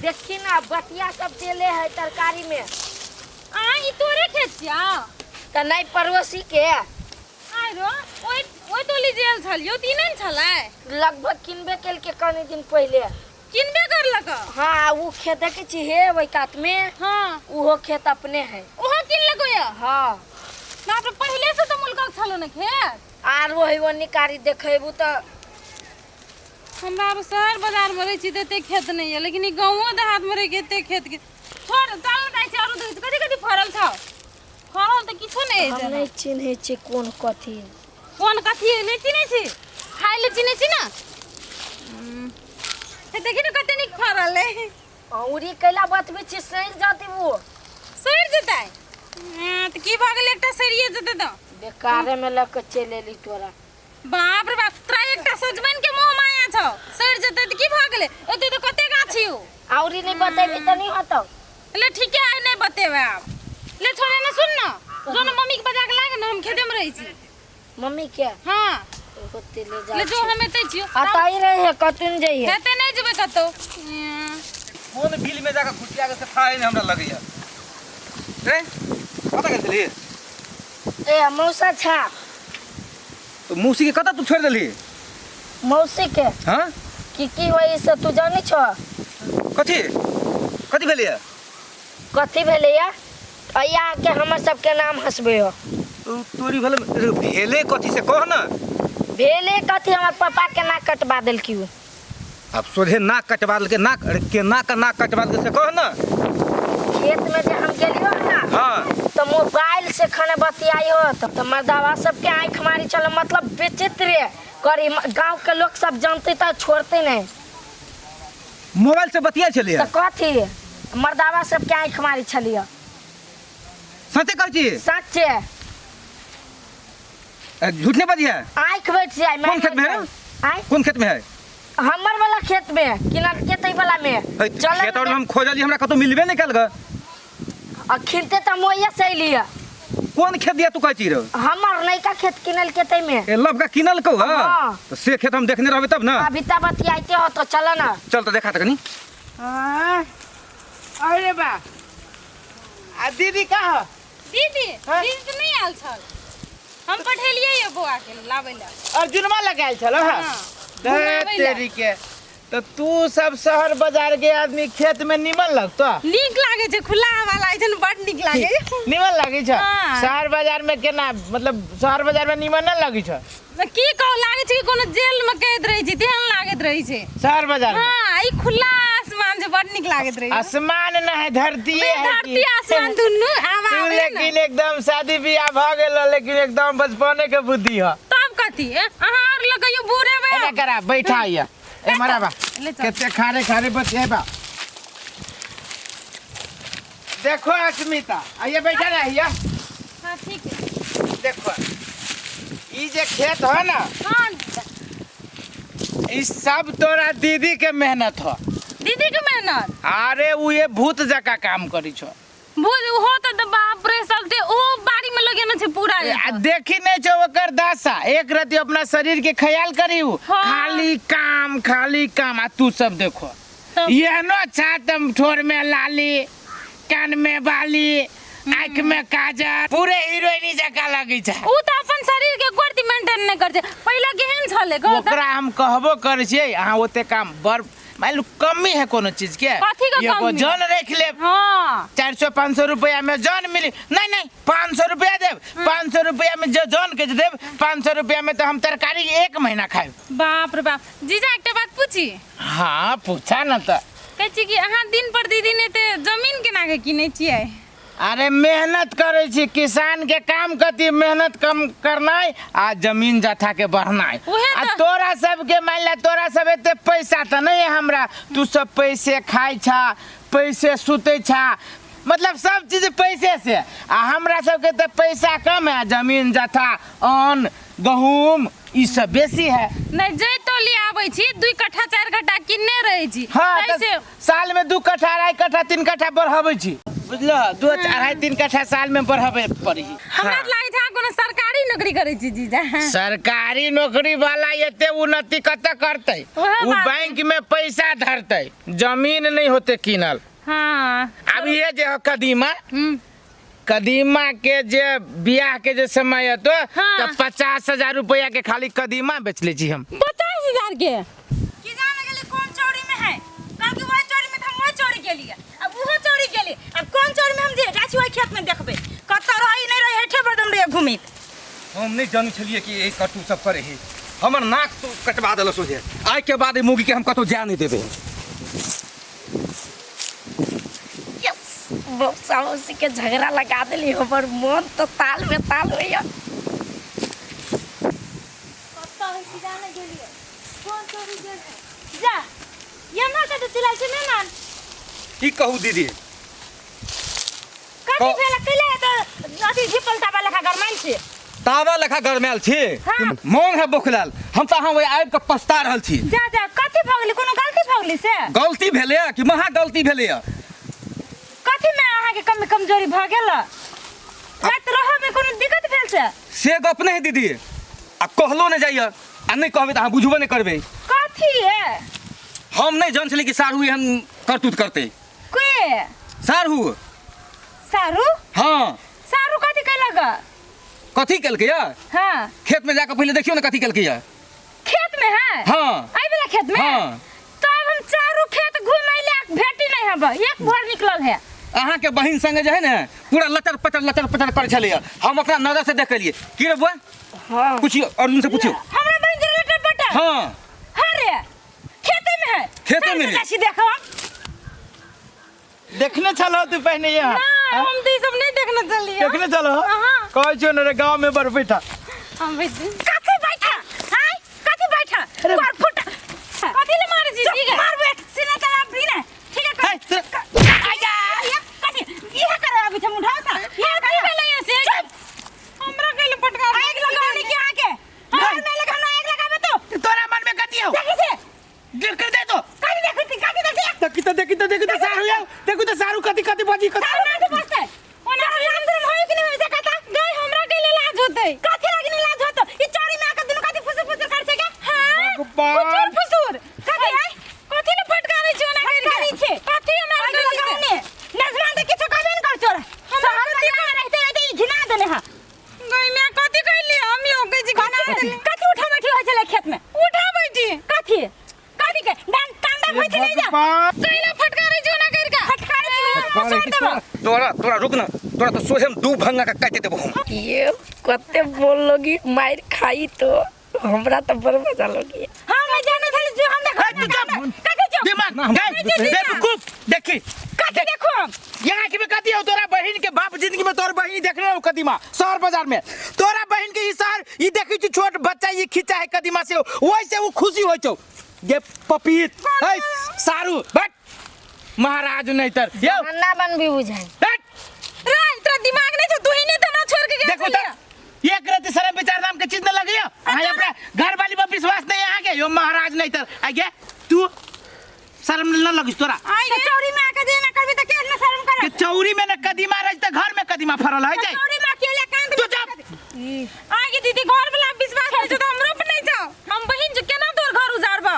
देखी ना बतिया सब देले है तरकारी में। आ ई तोरे खेत छिया? तऽ नहि पड़ोसी के। आइ रो ओइ ओइ टोली जेल छलियो त ई नहि ने छलै। लगभग किनबे केलके कनी दिन पहिले। किनबे करलक? हाँ उ खेत देखे छी हे ओहि कात में। हाँ। उहो खेत अपने है। ओहो किनलको या? हाँ। बाप रे, पहिले से तऽ मुलकक छलो ने खेत। आर वही वो निकारी देखेबू तऽ हमरा आब शहर बाजार में रहै छी तऽ एते खेत नहि यऽ, लेकिन ई गाँवो देहात में रहि के एते खेत के छोड़ चल ने जाइ छी। आरो देखै छी कथी कथी फड़ल छौ? फड़ल तऽ किछो नहि अछि। हम जेना नहि चिन्है छी कोन कथी। कोन कथी नहि चिन्है छी? खाय लए चिन्है छी ने? हे देखी ने कते नीक फड़ल है। औरी कैला बतबै छी, सड़ि जाती वो। सड़ि जेतै? तऽ की भऽ गेलै, एकटा सड़िए जेतै तऽ। बेकारे में लऽ के चलि एली तोरा। बाप रे बाप, तोरा एकटा सजमनि के मोह माया छौ। सड़ि जेतै तऽ की भऽ गेलै, एते तऽ कते गाछ यौ। औरी नहि बतेबी तऽ नहि होतौ। ले ठीके आइ नहि बतेबै आब। ले छोड़े ने, सुन ने, जो ने मम्मी के बजा के लाग ने, हम खेते में रहै छी। मम्मी के? हाँ। होते ले जा। ले जो, हम एते छियो। आ ताई रहे है कतुन जइहे। खेते नहि जेबै कतौ। कोन बिल में जाके घुसिया के से थाहे नहि हमरा लगैया रे। कतऽ गेल छलही? ए मौसा छा। तो मौसी के कतऽ तू छोड़ि देलही? मौसी के? हाँ। की की होई से तू जानी छो? कथी कथी भेलैया? कथी भेलैया? अइया के हमर सबके नाम हंसबे हो। तो तोरी भेल भेले कथी से कह ना। भेले कथी, हमर पापा के नाक कटवा देलकी उ। अब सोझे नाक कटवा देलकै? नाक अरे केना के नाक कटवा देलकै से कह ना। खेत में जे हम गेलियो ना। हाँ। तो मोबाइल से खाना बतियाई हो तो मर्दावा सबके आँख मारी चलो, मतलब विचित्र करी। गांव के लोग सब जानते तो छोड़ते नहीं। मोबाइल से बतिया छलियै? तो कथी मर्दावा सबके आँख मारी छलियै। सचे कहै छी? सचे। झूठ नहीं बजिए। आँख बैठ जाए। कोन खेत में है? आँय? कोन खेत में है? हमर वाला खेत में, किनल के वाला में। है, चल खेत और हम खोजली, हमरा कतौ मिलबे नहीं कल ग। अखिनते त मोया से अइली। कोन खेत दिया तू कहै छी रे? हमर नयका खेत किनल के तै में। ए लव का किनल को? हाँ। तो से खेत हम देखने रहबे तब ना। अभी त बतियाइते हो तो चल ना। चल तो देखा त कनी। हाँ। अरे बा, आ दीदी कहाँ? दीदी? हाँ? दीदी तऽ नहि आयल छल, हम पठेलियै यऽ बौआ के लाबै लए। अर्जुनमा लगायल छल? हाँ। हाँ, धे घुमाबै लए। तेरी के तो तू सब शहर बाजार के आदमी खेत में निमन लगतो? नीक लागै छै, खुला हवा लागै छै ने, बड नीक लागै छै। निमन लागै छै? हाँ। शहर बाजार में केना, मतलब शहर बाजार में निमन न लगै छै? की कहू, लागै छै कि कोनो जेल में कैद रहै छै तेहन लागैत रहै छै शहर बाजार में। हाँ, ई खुला आसमान छै, बड नीक लागैत रहै छै। आसमान न है, धरती है। धरती आसमान दुनू हवा तू आबै ने। लेकिन एकदम शादी बियाह भ गेल, लेकिन एकदम बचपने के बुद्धि है। तब कथी ए? अहाँ और लगैयो बूढ़े एना करा बैठा आइया ए मरा बा। ले चल। केते खारे खारे बतिएबा। देखो अस्मिता, आइए बैठा रहिए। हाँ ठीक है। देखो ई जे खेत है ना। हाँ। ई सब तोरा दीदी के मेहनत हो। दीदी के मेहनत? अरे उ ये भूत जका काम करी छो। भूत हो त बाप रे, सबटे ओ बाड़ी में लगेने छै पूरा। आ देखी नहीं छो ओकर दशा, एक रति अपना शरीर के ख्याल करी उ। हाँ। खाली काम खाली काम। आ तू सब देखो तब? एहनो अच्छा तम ठोर में लाली, कान में बाली, आँख में काजर, पूरे हीरोइनी जका लगे छै। उ त अपन शरीर के गोरती मेंटेन नहीं करते, पहले केहन छले कहू त? ओकरा हम कहबो करै छियै, अहाँ ओते काम बड़ मान लू कमी है कोनो चीज के। कथी के एगो कमी? जन रख लेब। हाँ। 400-500 रुपया में जन मिली नहीं नहीं, 500 रुपया देब। 500 रुपया में जो जन के देब, 500 रुपया में तो हम तरकारी एक महीना खाएब। बाप रे बाप। जीजा, एकटा बात पूछी? हाँ पूछा न। त कहै छी कि अहाँ दिन पर दीदी ने ते जमीन केना के किनै छियै? अरे मेहनत करै छी, किसान के काम कथी? मेहनत कम करनाइ आ जमीन जथा के बढ़नाइ। उहे आ तऽ। तोरा सबके मान ले तोरा सब एते पैसा तऽ नहीं है हमरा, तू सब पैसे खाइ छा, पैसे सुतै छा, मतलब सब चीज पैसे से। आ हमरा सबके तऽ पैसा कम है, जमीन जथा अन्न गहूम ई सब बेसी है। नहीं, जे तोली आबै छी 2 कट्ठा 4 कट्ठा किन्ने रहै छी। हाँ ताहि से तऽ साल में 2 कट्ठा, 2.5 कट्ठा, 3 कट्ठा बढ़ाबै छी, बुझलो? 2, 2.5, 3 कट्ठा साल में बढ़ाबै पड़ी। हमरा तऽ लागै छै अहाँ कोनो सरकारी नौकरी करै छी जीजा। सरकारी नौकरी वाला एते उन्नति कतऽ करतै? ओहे ओ बात। बैंक में पैसा धरतै, जमीन नहीं होते किनल। अब ये जे है कदीमा, कदीमा के जे बियाह के जे समय हतो, तऽ 50,000 रुपया के खाली कदीमा बेच ले छी हम। 50,000 के की जाने गेली कोन चौरी में है। कल की वही चौरी में, हम वही चौरी गेली, अब उहो चौरी गेली, अब कोन चौरी में हम जे जाइ छी, ओहि खेत में देखबै कतऽ रही नहीं रही, हेठे बदम रही घुमित। हम नहीं जानै छलियै कि एहि कट्टू सब करे है। हमर नाक तो कटवा देलक सोझे। आइ के बाद ई मौगी के हम कतौ जाय नहीं देबै। यस, मौसा मौसी के झगड़ा लगा देली, हमर मन तो ताल में ताल होइया। कतऽ है की जाने गेलियै, कोन चौरी गेल है। जा ये मार के चिल्लाइ छै मेहमान। की कहू दीदी। कथी भेल? कैले तऽ अथी झिपल ताबा लेखा गरमाइल छै? तावा लेखा गरमायल छी? हाँ। मोन है बोखलाल। हम तऽ अहाँ ओहि आबि कऽ पछता रहल छी। जा जा, कथी भऽ गेलै? कोनो गलती भऽ गेलै से? गलती भेलै कि महा गलती भेलै। कथी में अहाँके कमी कमजोरी भऽ गेल? राति रहऽमे कोनो दिक्कत भेल से? से गप नहि है दीदी, आ कहलो नहि जाइए, आ नहि कहबै तऽ अहाँ बुझबो नहि करबै। कथी है? हम नहि जान छलियै कि साढ़ू एहन करतूत करतै। के? साढ़ू। सारू? हाँ। सारू कथी केलक? कथी केलकै या? हाँ। खेत में जाके पहिले देखियौ ने कथी केलकै या। खेत में है? हाँ। एहि वाला खेत में? हाँ। तब हम चारू खेत घुम अइले, भेटी नहीं हब, एक भर निकलल है। अहाँके बहिन संगे जे है ने पूरा लटर पटर लटर पटर करै छलैया, हम अपना नजर से देख लिए। की रे बुआ? हाँ। पूछियो, अर्जुन से पूछियो। हमरा बहिन जे लटर पटर? हाँ। हाँ रे, खेते में है। खेते में है। चल देखो। देखने छलो तू पहिने यहाँ? ना, हम तो ई सब नहीं देखने चलिए। देखने चलो? हाँ। कहै छियौ ने रे, गाँव में बड़ बैठा। हम बैठ कथी बैठा हाय, कथी बैठा? कर फुट कथी ले मारे छी? ठीक है, मारबे सीना तला भी ने, ठीक है? है, से- आया कथी इहे करे अभी छै मुंढा सा ये कथी भेलै से? हमरा कैले पटका आग लगावनी के आके हमरा में लगा हमरा आग लगाबे तो। तोरा मन में कथी हौ? देखी से। देख कर दे तो। कथी देखी? कथी देखी? देखी तो, देखी तो, देखी तो सारू यार, देखू तो सारू कथी कथी बजी कथी। सारू माथे बसतै ओना राम शरम होय कि नहीं होय से कथा गई। हमरा कैले लाज होतै? कथी लागी नहीं लाज होत? ई चोरी में आके दुनु कथी फुसुर फुसुर कर छै के? हां। भगवान। फुसुर फुसुर कथी है? कथी ले फटकारै छै ओना करि के? कथी हमरा गलती से नजमान त किछो कहबे न कर चोरा शहर में रहते रहते ई घिना देने हा। गई मैं कथी कहली? हम यो कहै छी घिना देने। कथी उठा बैठी होय छलै खेत में? उठा बैठी कथी? कथी के डांग कांडा होय छलै? जा। भगवान। कैला फटकारै छै ओना करि के? फटकारै छै, छोड़ देबो। तोरा तोरा रुक ना, तोरा तो सोझे हम दू भंगा के काटि देबो हम। ये कते बोल लोगी, मार खाई तो हमरा तो बड़ मजा लगी। हाँ, मैं जाने छली जो हम देखो। हे, तू चुप। कथी चुप? दिमाग ना, हम- गए, बेवकूफ देखी। कथी देखो हम? यहाँ के में कथी हो? तोरा बहिन के बाप जिंदगी में तोर बहिन देखने हो कदीमा शहर बाजार में? तोरा बहिन के ई शहर ई देखी छी, छोट बच्चा ई खींचा है कदीमा से, वैसे वो खुशी होइ छौ। ये पपीत है सारू बट महाराज नहीं तर यो। ना बनबी बुझाई। हट। रे, तोरा दिमाग नहीं छौ? तू ही नहीं तो ना छोड़ के गेल देखो छलियै। तो एक रति शर्म विचार नाम के चीज न लगी हो। अहाँ अपना घर वाली पर विश्वास नहीं है के यो महाराज नहीं तर आगे तू शर्म न लगिस तोरा? आई रे, चौरी में आके जे ना करबी त के ना शर्म के करत? चौरी में न कदीमा रही त घर में कदीमा फरल है जाए। चौरी में अकेले कांद। तू चुप। आगे दीदी, घर वाला विश्वास नहीं छौ त हमरो पर नहीं छौ। हम बहिन जो केना तोर घर उजारबौ?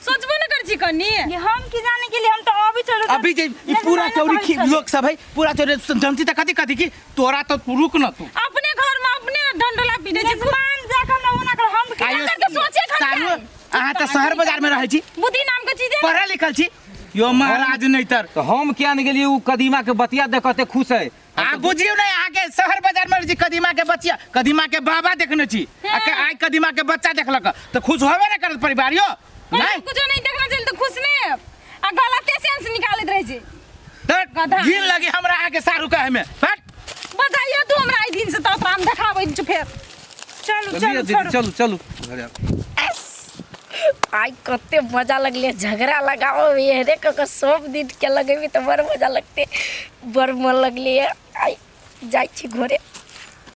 सोचबो न कर छी कनी। ये हम की जाने के लिए, हम तो अभी चलो। अभी जे ई पूरा चौरी लोग सब है, पूरा चौरी जनती त कथी कथी की तोरा तो रुक न तू। अपने घर में अपने डंडोला पीटे छी। मान जा के हमरा ओना कर हम की आयो। करके सोचे घर सारू, अहाँ त शहर बाजार में रहै छी, बुद्धि नाम के चीज पढ़ल लिखल छी यो महाराज नहीं तर। तो हम किया नहीं गेलियै? उ कदीमा के बतिया देख कते खुश है। आ बुझियौ ने, अहाँके शहर बाजार में रहै छी, कदीमा के बचिया, कदीमा के बाबा देखने छी, आ आइ कदीमा के बच्चा देखलक तऽ खुश होबे ने करत परिवार यो? नहीं नहीं। कुछो नहीं देखना चाहिए तो खुश नहीं है आ गलते सेंस निकालैत रहै छै। तऽ गधा। घिन लगी हमरा अहाँके सारू कहे में, हट। बताइए तू हमरा आई दिन से तो तोरा हम देखाबै छी फेर। चलू चलू। दीदी। छोड़ू। चलू चलू घरे आउ। आइ कते मजा लगले झगड़ा लगाओ एहरे क के सब दिन के लगेबी तऽ बड़ मजा लगते, बड़ मन लगले। आइ जाइ छी घरे।